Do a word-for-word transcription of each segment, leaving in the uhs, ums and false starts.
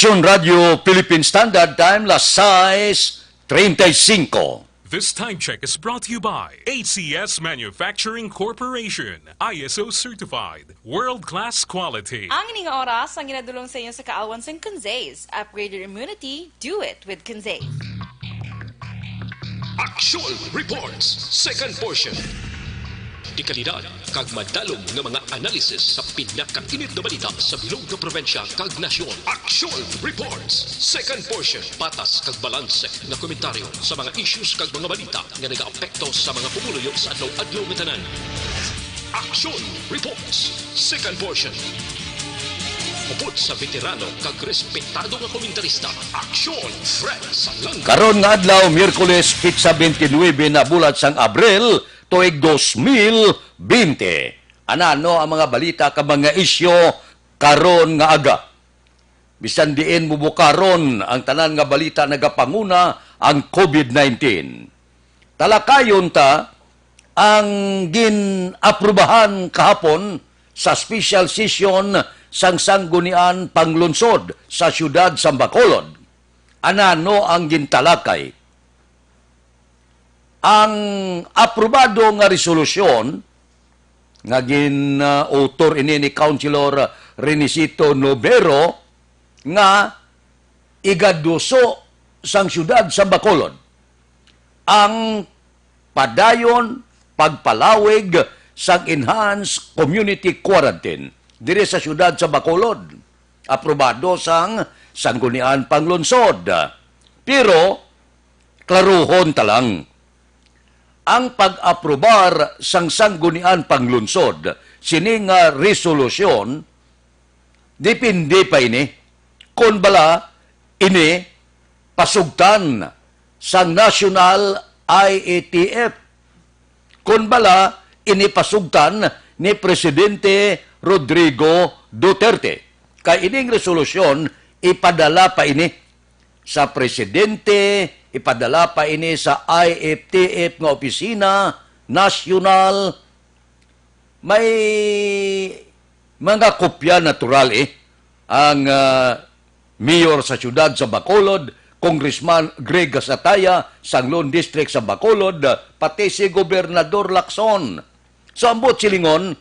Radyo Philippine Standard Time, las sais treinta y cinco. This time check is brought to you by A C S Manufacturing Corporation, I S O certified, world-class quality. Ang ining oras ang ginadulong sa inyo sa kaawan sang Conzaze. Upgrade your immunity, do it with Conzaze. Action Reports, second portion. Dekalidad kag madalom nga mga analisis sa pinakainit nga balita sa bilog nga probinsya kag nasyon. Action Reports, second portion. Patas kag balanse nga komentaryo sa mga issues kag mga balita nga nagaapekto sa mga pumuluyo sa adlaw-adlaw nga tanan. Action Reports, second portion. Upod sa veterano kag respetado nga komentarista, Action Fred Salanga. Karon nga adlaw, Miyerkules, pitsa twenty-nine na bulan sang Abril, tuig dos mil bente. Anano ang mga balita kag mga isyu karon nga aga? Bisan diin mo bukaron, ang tanan nga balita nagapanguna ang COVID nineteen. Talakayon ta ang gin-aprubahan kahapon sa special session sang Sanggunian Panglungsod sa siyudad sang Bacolod. Anano ang gintalakay? Ang aprobado nga resolusyon nga gin-author ini ni Councilor Renisito Novero nga igaduso sang siyudad sang Bacolod ang padayon pagpalawig sang enhanced community quarantine diri sa siyudad sa Bacolod, aprobado sang Sanggunian Panglungsod. Pero klaruhon ta lang, ang pag-aprobar sang Sanggunian Panglungsod sini nga resolusyon, depende pa ini kon bala ini pasugtan sang National I A T F, kon bala ini pasugtan ni Presidente Rodrigo Duterte. Kay ining resolusyon, ipadala pa ini sa presidente, ipadala pa ini sa I F T F nga opisina nasyonal. May mga kopya, natural, eh, ang, ah, mayor sa siyudad sa Bacolod, Congressman Greg Gasataya, Sanglon District sa Bacolod, pati si Gobernador Lacson. So, ambot silingon,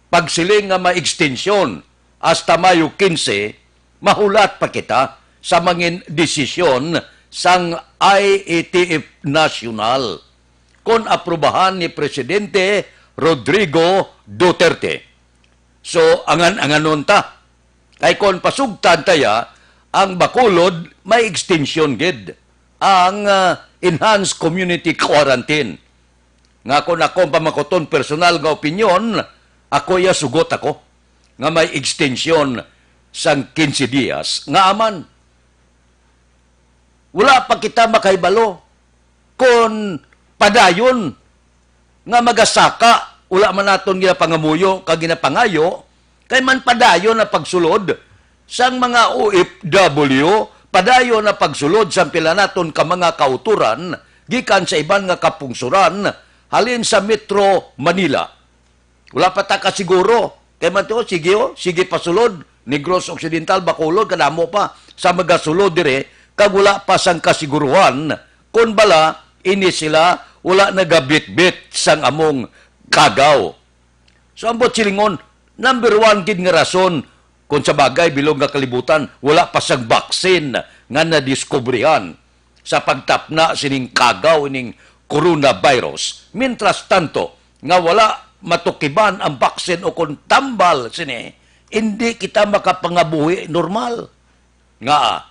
pagsiling nga may extension hasta Mayo quince, mahulat pa kita sa mangin desisyon sang I A T F National kon aprubahan ni Presidente Rodrigo Duterte. So, angan-anganon ta. Kay kon pasugtan ta ya, ang Bacolod may extension gid ang, ah, enhanced community quarantine. Nga kon ako ang pamakuton personal nga opinyon, ako iya sugot ako nga may extension sang quince dias nga aman. Wala pa kita makahibalo kon padayon nga magasaka, wala man naton ginapangamuyo kag ginapangayo, kay man padayon ang pagsulod sang mga O F W, padayon ang pagsulod sang pila naton ka mga kautoran gikan sa iban nga kapungsoran halin sa Metro Manila. Wala pa ta kasiguro. Kay man to, sige, oh, sige pasulod, Negros Occidental, Bacolod, kadamo pa sa magasulod dire, kag wala pa sang kasiguruhan kon bala ini sila wala nagabitbit sang among kagaw. So, ambot silingon, number one gid nga rason, kung sa bagay, bilog nga kalibutan, wala pa sang vaccine nga nadiskubrihan sa pagtapna sining kagaw ining coronavirus. Mientras tanto, nga wala matukiban ang vaccine o kon tambal sini, hindi kita makapangabuhi normal. Ngaa?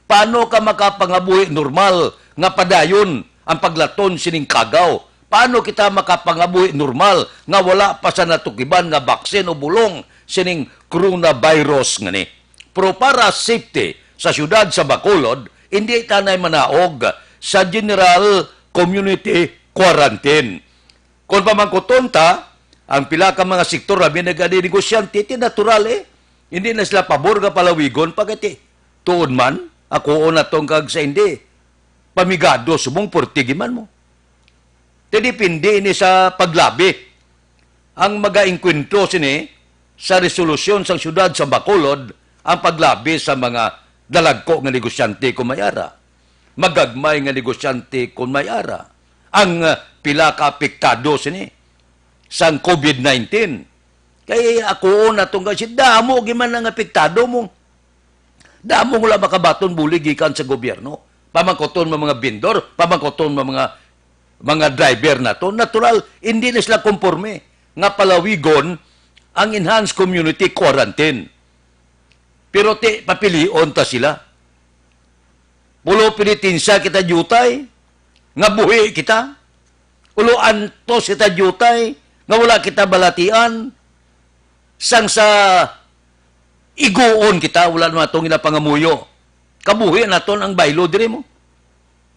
Paano ka makapangabuhi normal nga padayon ang paglaton sining kagaw? Paano kita makapangabuhi normal nga wala pa sa natukiban nga vaccine o bulong sining coronavirus ngani? Pero para safety sa siyudad sa Bacolod, hindi tanay manaog sa general community quarantine. Kung pamangkuton ta, ang pila ka mga sektor, labi na gani negosyante, ti natural, eh. Hindi na sila pabor nga palawigon pa kay ti tuod man, ako na tong kag sa hindi. Pamigado subong portigi man mo. Ti depende ini sa paglabi. Ang magaengkwentro sini sa resolusyon sang siyudad sa Bacolod ang paglabi sa mga Dalagko nga negosyante kon may ara. Magagmay nga negosyante kon may ara. Ang, ah, pila ka apektado sini sang COVID nineteen. Kay ako na tong kasi damo gyud man ang apektado mo. Damo wala makabaton bulig gikan sa gobyerno. Pamangkuton mo mga vendor, pamangkuton mo mga, mga driver nato. Natural, hindi na sila konporme nga palawigon ang enhanced community quarantine. Pero ti, papilion ta sila. Pulo penitensya kita diutay, nga buhi kita. Ulo antos kita diutay, nga wala kita balatian. Sang sa iguon kita, wala naman atong ginapangamuyo. Kabuhi naton ang baylo diri mo.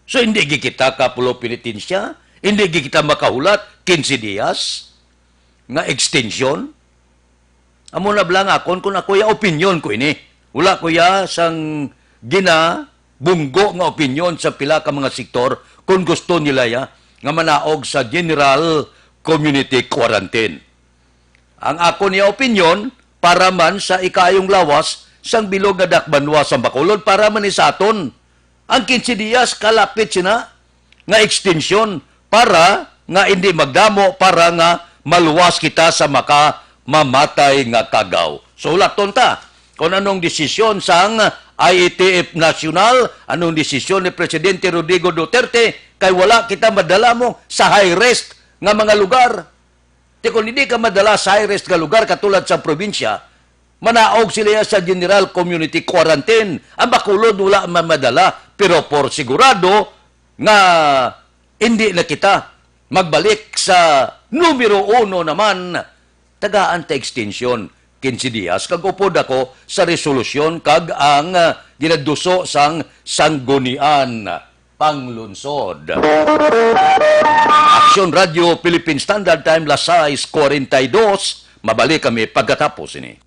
So, hindi gi kita ka pulo penitensya, hindi gi kita makahulat, quince dias nga extension. Amo na bala nga akon, kung ako ya, opinyon ko ini. Wala ko ya sang ginabunggo nga opinyon sa pila ka mga sektor kung gusto nila ya nga manaog sa general community quarantine. Ang akon ya opinyon, para man sa ikaayong lawas sang bilog nga dakbanwa sa Bacolod, para man ni sa aton. Ang quince dias kalapit sina nga extension para nga hindi magdamo, para nga maluwas kita sa maka mamatay nga kagaw. So, hulaton ta kung anong desisyon sang I A T F National, anong desisyon ni Presidente Rodrigo Duterte, kay wala kita madala mo sa high risk nga mga lugar. Ti kung hindi ka madala sa high risk nga lugar katulad sa probinsya, manaog sila sa general community quarantine. Ang Bacolod wala man madala, pero por sigurado nga hindi na kita magbalik sa numero uno naman, tagaan ta extension quince dias, kag upod ako sa resolusyon kag ang, ah, ginaduso sang Sanggunian Panglungsod. Aksyon Radio Philippine Standard Time, las sais cuarenta y dos. Mabalik kami pagkatapos ini.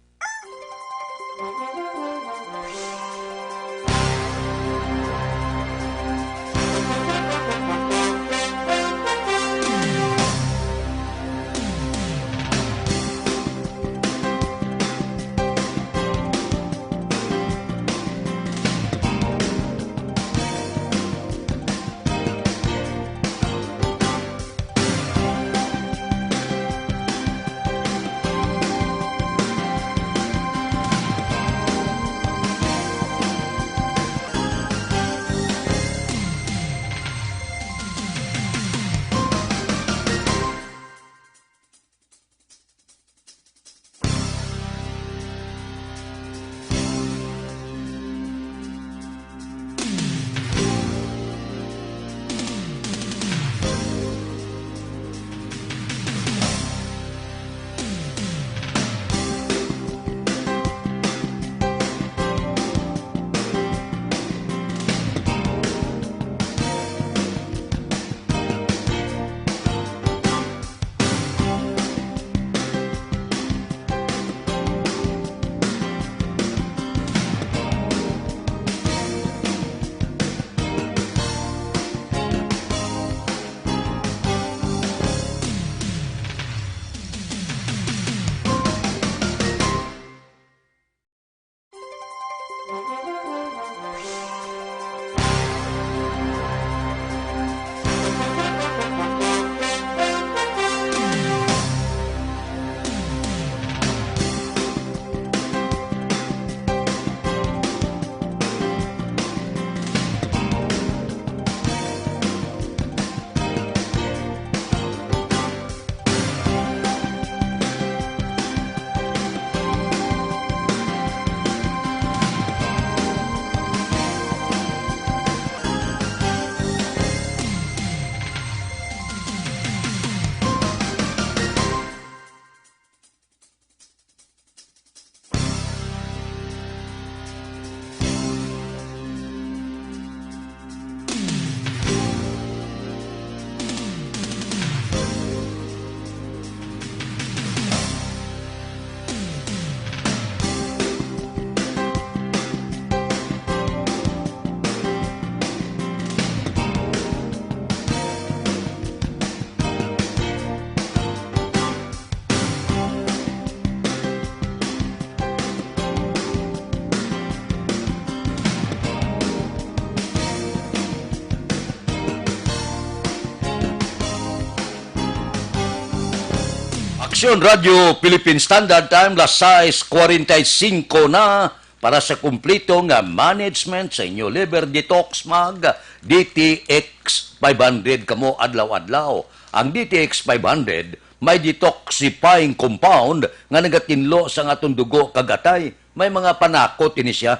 Radyo Philippine Standard Time, las sais cuarenta y cinco na para sa kumplito nga management sa inyo liver detox mag D T X five hundred kamo adlaw-adlaw. Ang D T X five hundred may detoxifying compound nga nagatinlo sa atong dugo kag atay. May mga panakot ini siya.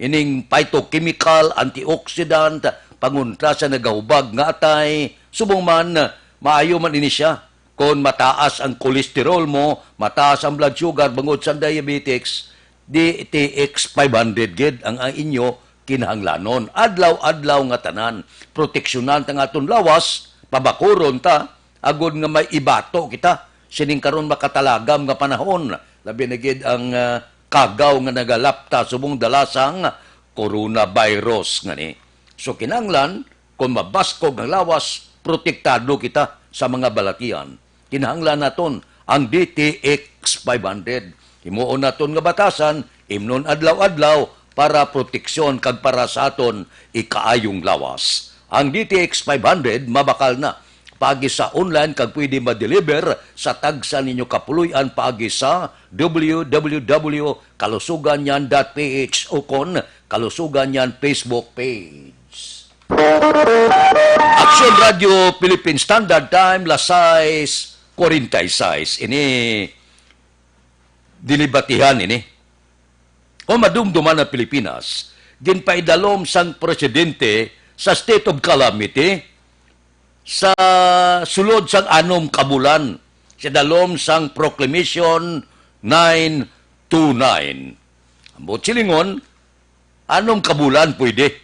Ining phytochemical, antioxidant, pangontra sa nagahubag nga atay, subong man, maayo man ini siya kon mataas ang cholesterol mo, mataas ang blood sugar bangod sa diabetics, D T X five hundred gid ang, ang inyo kinahanglanon. Adlaw-adlaw nga tanan, proteksyonan ta nga aton lawas, pabakuron ta, agod nga may ibato kita sining karon makatalagam nga panahon, labi na gid ang, ah, kagaw nga nagalapta subong dala sang coronavirus ngani. So, kinahanglan, kung mabaskog ang lawas, protektado kita sa mga balatian. Kinahanglan naton ang D T X five hundred. Himuon naton nga batasan, imnon adlaw-adlaw para proteksyon kag para sa aton ikaayong lawas. Ang D T X five hundred mabakal na paagi sa online kag pwede ma-deliver sa tagsa ninyo kapuloy-an paagi sa W W W kalusugan yan dot P H ukon Kalusugan yan Facebook page. Action Radio Philippine Standard Time, las sais cuarenta y seis. Ini, dilibatihan ini. Kung madumduman ang Pilipinas, ginpaidalom sang presidente sa state of calamity sa sulod sang anom ka bulan, sa dalom sang Proclamation nine two nine. Ambot silingon, anom ka bulan pwede.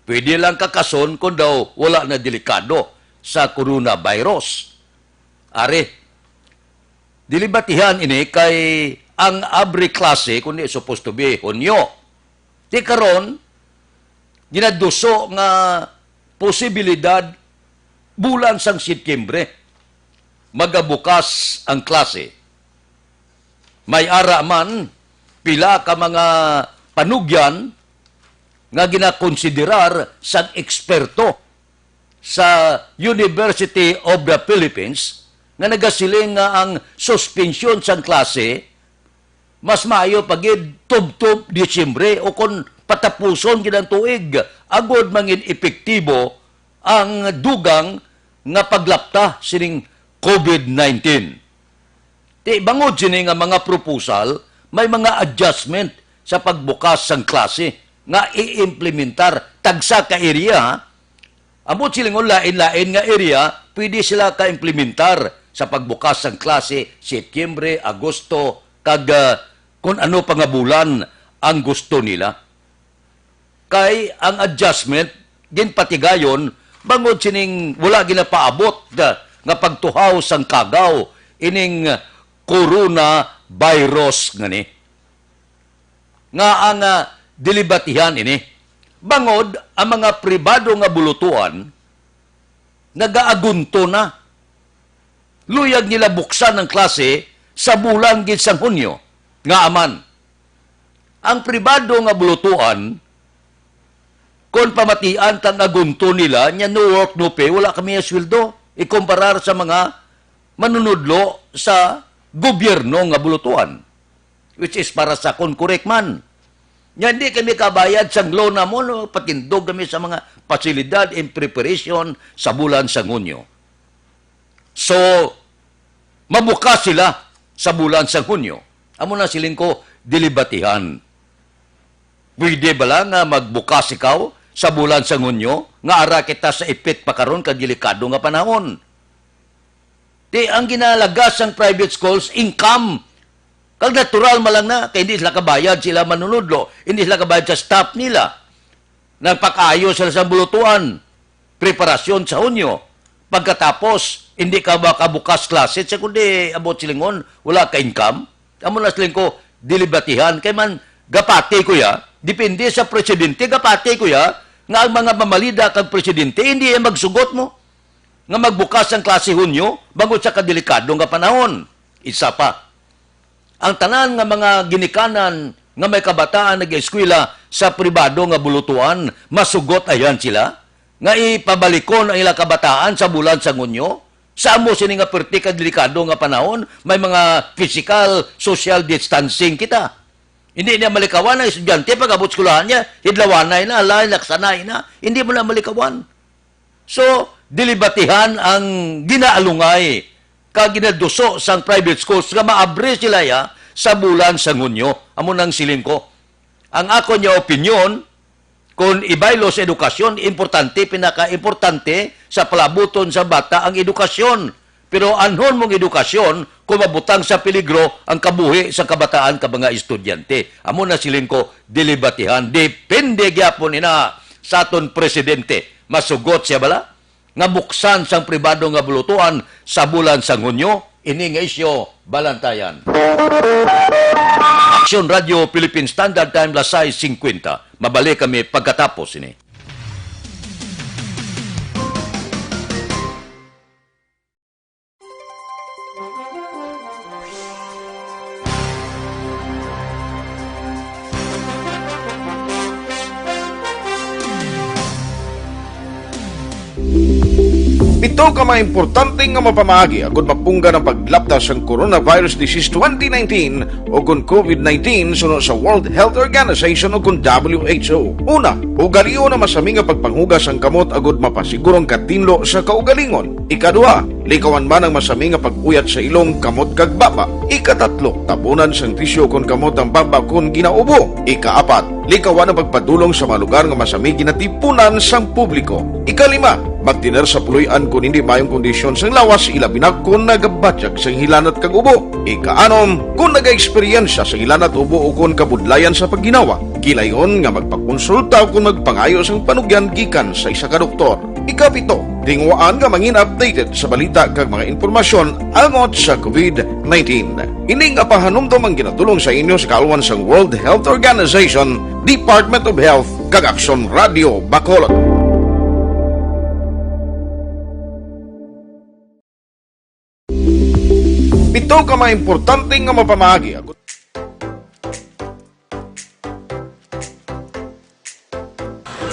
Pwede lang kakason kung daw wala na delikado sa coronavirus. Ari, dilibatihan ini kay ang abri klase kundi supposed to be Hunyo. Di karon, ginaduso nga posibilidad bulan sang Setyembre magabukas ang klase. May ara man pila ka mga panugyan nga ginakonsiderar sang eksperto sa University of the Philippines nga nagasiling nga ang suspensyon sang klase mas maayo pa gid tubtob Disyembre o kon patapuson gid ang tuig, agod mangin epektibo ang dugang nga paglapta sining COVID nineteen. Ti bangod sini nga mga proposal, may mga adjustment sa pagbukas sang klase nga i-implementar tagsa ka area, ha? Ambot silingon lain-lain nga area, pwede sila ka-implementar sa pagbukas sang klase, Setyembre, Agosto, kag, ah, kun ano pa nga bulan ang gusto nila. Kay ang adjustment ginpatigayon bangod sining wala ginapaabot, ah, nga pagtuhaw sang kagaw ining coronavirus ngani. Nga ang, ah, dilibatihan ini. Bangod ang mga pribado nga bulutuan nagaagunto na. Luyag nila buksan ang klase sa bulan gid sang Hunyo. Nga aman, ang pribado nga bulutuan, kon pamatian tang agunto nila, nya no work, no pay, wala kami sweldo. Ikumparar sa mga manunudlo sa gobyerno nga bulutuan. Which is para sa akon, correct man. Nya, hindi kami kabayad sang loan namo, no? Patindog kami sa mga pasilidad in preparation sa bulan sang Hunyo. So, mabukas sila sa bulan sang Hunyo. Amo na siling ko, dilibatihan. Pwede bala nga magbukas ikaw sa bulan sang Hunyo, nga ara kita sa ipit pa karon kag delikado nga panahon? Ti ang ginalagas sang private schools, income. Kag natural man lang na, kay hindi sila kabayad, sila manunudlo, hindi sila kabayad sa staff nila. Nagpakaayo sila sa bulutuan, preparasyon sa Hunyo. Pagkatapos, hindi ka makabukas klase, sa kundi ambot silingon, wala ka income. Amo na siling ko, dilibatihan. Kay man, gapati ko ya, depende sa presidente, gapati ko ya, nga ang mga mamalida kag presidente, hindi ya magsugot mo nga magbukas ang klase Hunyo bangod sa kadelikado nga panahon. Isa pa, ang tanan nga mga ginikanan nga may kabataan nag-eskwela sa pribado nga bulutuan, masugot ayan sila nga ipabalikon ang ilang kabataan sa bulan sang Hunyo, Sa amo sini nga perti ka delikado nga panahon, may mga physical, social distancing kita. Hindi niya malikawan ang estudyante pag-abot eskwelahan niya, hidlawanay na, halay, naksanay na. Hindi mo na malikawan. So, dilibatehan ang ginaalungay kag ginaduso sang private schools nga maabri sila ya sa bulan sang Hunyo. Amo nang siling ko. Ang akon nga opinyon, kung ibaylo sa edukasyon, importante, pinakaimportante sa palabuton sa bata ang edukasyon. Pero anhon mong edukasyon kung mabutang sa peligro ang kabuhi sa kabataan ka mga estudyante? Amo na siling ko, dilibatehan. Depende gyapon ina sa aton presidente. Masugot siya bala nga buksan sang pribado nga bulutuan sa bulan sang Hunyo? Ini nga isyu, balantayan. Aksyon Radio Philippine Standard Time, las sais singkwenta. Mabalik kami pagkatapos ini. Pito ka mga importante nga mapamaagi agud mapunggan ang paglapta sang coronavirus disease twenty nineteen o kon covid nineteen suno sa World Health Organization o kon W H O. Una, ugalion ang masami nga pagpanghugas sang kamot agud mapasiguro ang katinlo sa kaugalingon. Ikaduha, likawan man ang masami nga pag-uyat sa ilong, kamot, kag baba. Ikatatlo, tabunan sang tisyu kon kamot ang baba kon ginaubo. Ikaapat, likawan ang pagpadulong sa mga lugar nga masami ginatipunan sang publiko. Ikalima, magtener sa puloy-an kon hindi maayong kondisyon sang lawas, ilabi na kon nagabatyag sang hilanat kag ubo. Ikaanom, kon nagaeksperyensya sa hilanat, ubo, o kon kabudlayan sa pagginawa, gilayon nga magpakonsulta o kon magpangayo sang panugyan gikan sa isa ka doktor. Ikapito, tinguhaan nga mangin updated sa balita kag mga impormasyon angot sa covid nineteen. Ini nga pahanumdom ang ginadul-ong sa inyo sa kaalwan sang World Health Organization, Department of Health, kag Aksyon Radio Bacolod. Pito ka mga importante nga mapamaagi.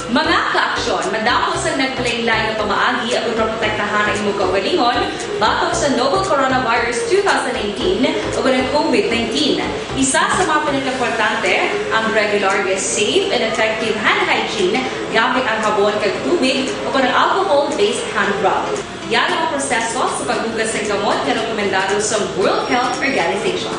Mga ka-aksyon, madamo sang naglain-lain nga pamaagi aron maprotektahan ang imong kaugalingon batok sa novel coronavirus two thousand nineteen o ang covid nineteen. Isa sa mga pinakaimportante ang regular nga safe and effective hand hygiene gamit ang habon kag tubig o ang alcohol-based hand rub. Yan ang proseso sa paghugas sang kamot nga rekomendado sa World Health Organization.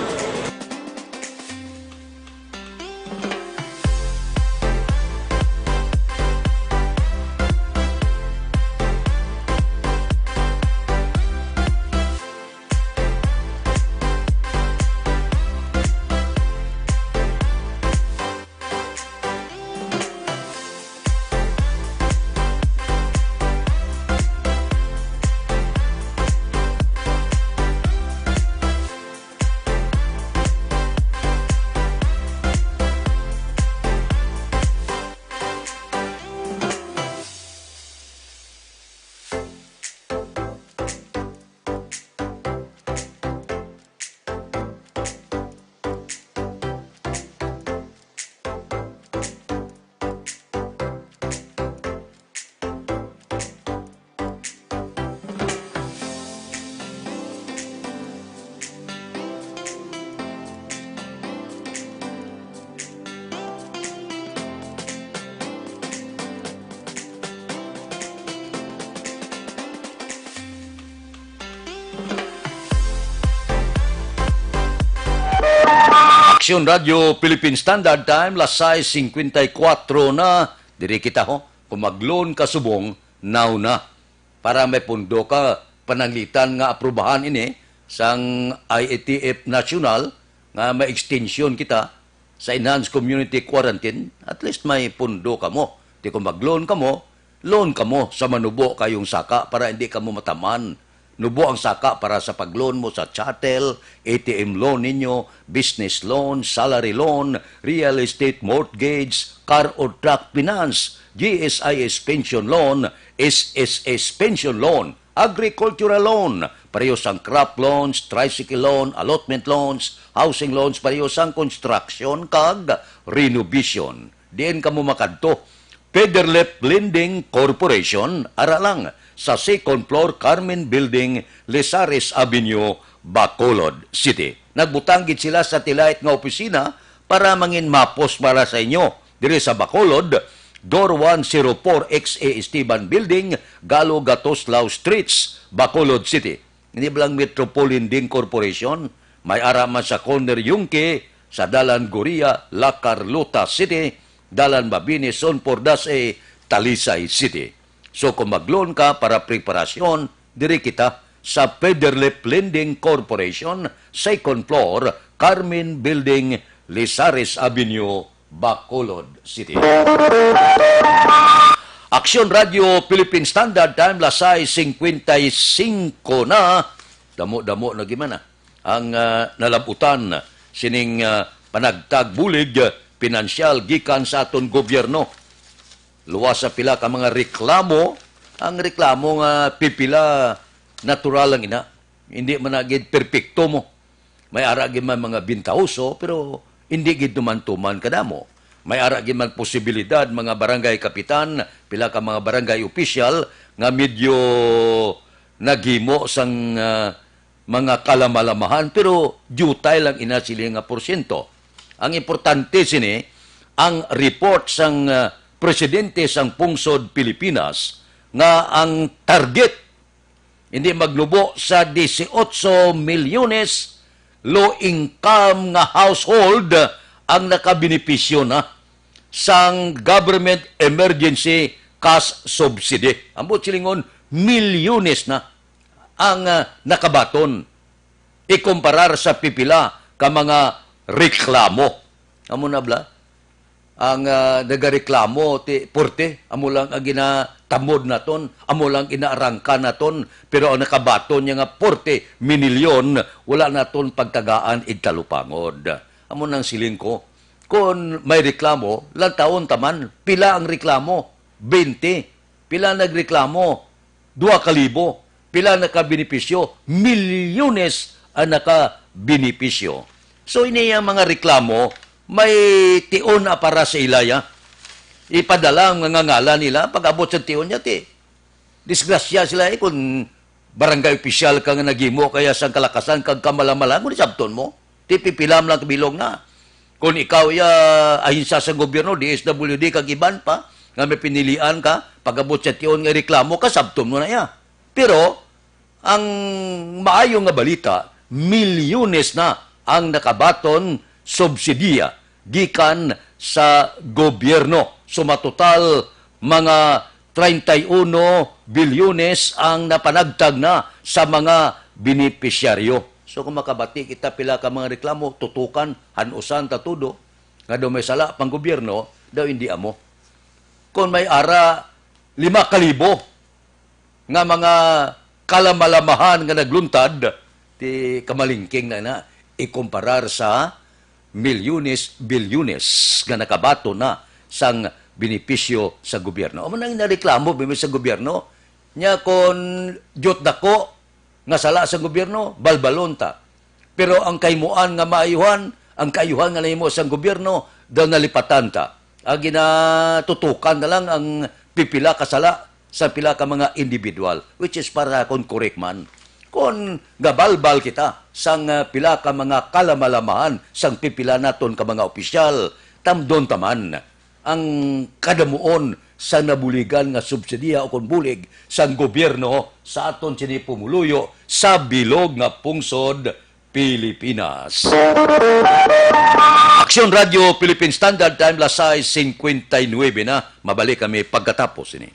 Aksyon Radio Philippine Standard Time, las sais singkwenta y kuwatro na. Diri kita, ho. Kung mag-loan ka subong, now na. Para may pundo ka, pananglitan nga aprubahan ini sang I A T F National nga may extension kita sa enhanced community quarantine, at least may pundo kamo. Di kung mag-loan kamo, loan kamo sa manubo kayong saka para hindi kamo mataman. Nubo ang saka para sa pag-loan mo sa chattel, A T M loan ninyo, business loan, salary loan, real estate mortgage, car or truck finance, G S I S pension loan, S S S pension loan, agricultural loan, pareho sang crop loans, tricycle loan, allotment loans, housing loans, pareho sang construction kag renovation. Diin kamo makadto? Federlip Lending Corporation, ara lang sa second floor, Carmen Building, Lizares Avenue, Bacolod City. Nagbutang gid sila satellite nga opisina para mangin mapos para sa inyo diri sa Bacolod, Door one zero four X A Esteban Building, Galo Gatoslao Streets, Bacolod City. Hindi ba lang Metro Lending Corporation? May ara man sa corner Yungque, sa Dalan Goria, La Carlota City, Dalan Mabini, Son Pordas A, Talisay City. So kung mag-loan ka para preparasyon, diri kita sa Federlip Lending Corporation, second floor, Carmen Building, Lizares Avenue, Bacolod City. Aksyon Radio Philippine Standard Time, las sais cincuenta y cinco na. Damo-damo na gid man, ah, ang, ah, nalabutan sining, ah, panagtag bulig, ah, pinansyal gikan sa aton gobyerno. Luwas sa pila ka mga reklamo, ang reklamo nga pipila natural lang ina. Hindi man na gid perpekto mo. May ara gid man mga bintahoso, pero hindi gid tuman-tuman kadamo. May ara gid man posibilidad, mga barangay kapitan, pila ka mga barangay opisyal nga medyo naghimo sang, ah, mga kalamalamahan, pero diutay lang ina sila nga porsyento. Ang importante sini, ang report sang, ah, presidente sang Pungsod Pilipinas nga ang target hindi maglubo sa dieciocho milyones low income nga household ang nakabenepisyo na sang government emergency cash subsidy. Ambot silingon, milyones na ang, ah, nakabaton ikumparar sa pipila ka mga reklamo. Amo na bala? Ang, ah, nagareklamo ti porte, amo lang ang ginatamod naton, amo lang ginaarangka naton, pero ang nakabaton niya nga porte minilyon, wala naton pagtagaan igtalupangod. Amo nang siling ko, kon may reklamo, lantawon ta man, pila ang reklamo? Twenty. Pila nagreklamo? Dua ka libo. Pila nakabenepisyo? Milyones ang nakabenepisyo. So, ini ang mga reklamo, may tion na para sa ila, ya. Ipadala ang mga ngalan nila, pag-abot sa tion niya, ti, disgrasya sila, eh, kung barangay opisyal ka nga naghimo kaya sang kalakasan kag kamalamalahan, kung isabton mo, ti pipila man lang kabilog na. Kung ikaw, ya, ahensya sa gobyerno, D S W D, kag iban pa, nga may pinilian ka, pag-abot sa tion nga reklamo ka, sabton mo na, ya. Pero, ang maayo nga balita, milyones na ang nakabaton subsidiya gikan sa gobyerno. So, matotal, mga treinta y uno bilyones ang napanagtag na sa mga benepisyaryo. So, kung makabati kita pila ka mga reklamo, tutukan, han-usan ta todo, nga daw may sala pang gobyerno, daw hindi amo. Kung may ara lima ka libo nga mga kalamalamahan nga nagluntad, ti kamalingking na na, ikumparar sa milyones, bilyones nga nakabaton na sang benepisyo sa gobyerno. Amo nang nareklamo bimi sa gobyerno. Nya kon jut dako nga sala sa gobyerno, balbalon ta. Pero ang kahimuan nga maayuhan, ang kaayuhan nga nahimo sang gobyerno, daw nalipatan ta. Ang ginatutukan na lang ang pipila ka sala sa pila ka mga individual, which is para kon correct man. Kon gabalbal kita sang, ah, pila ka mga kalamalamahan sang pipila naton ka mga opisyal, tamdon ta man ang kadamuon sa nabuligan nga subsidiya o kon bulig sang gobyerno sa aton sini pumuluyo sa bilog nga pungsod Pilipinas. Aksyon Radio Philippine Standard Time, las sais cincuenta y nueve na. Mabalik kami pagkatapos ini.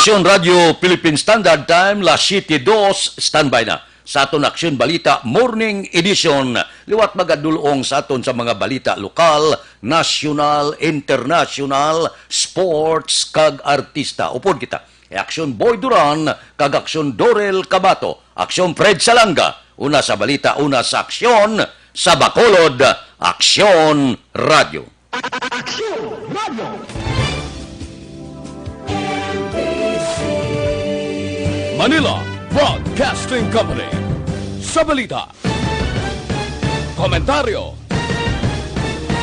Aksyon Radio Philippine Standard Time, las siete dos, standby na sa aton Aksyon Balita Morning Edition. Liwat magadulong sa aton sa mga balita lokal, nasyonal, internasyonal, sports, kag artista. Upod kita, Aksyon Boy Duran kag Aksyon Dorel Cabato, Aksyon Fred Salanga, una sa balita, una sa aksyon, sa Bacolod, Aksyon Radio. Aksyon Radio. Manila Broadcasting Company. Sa balita, komentaryo,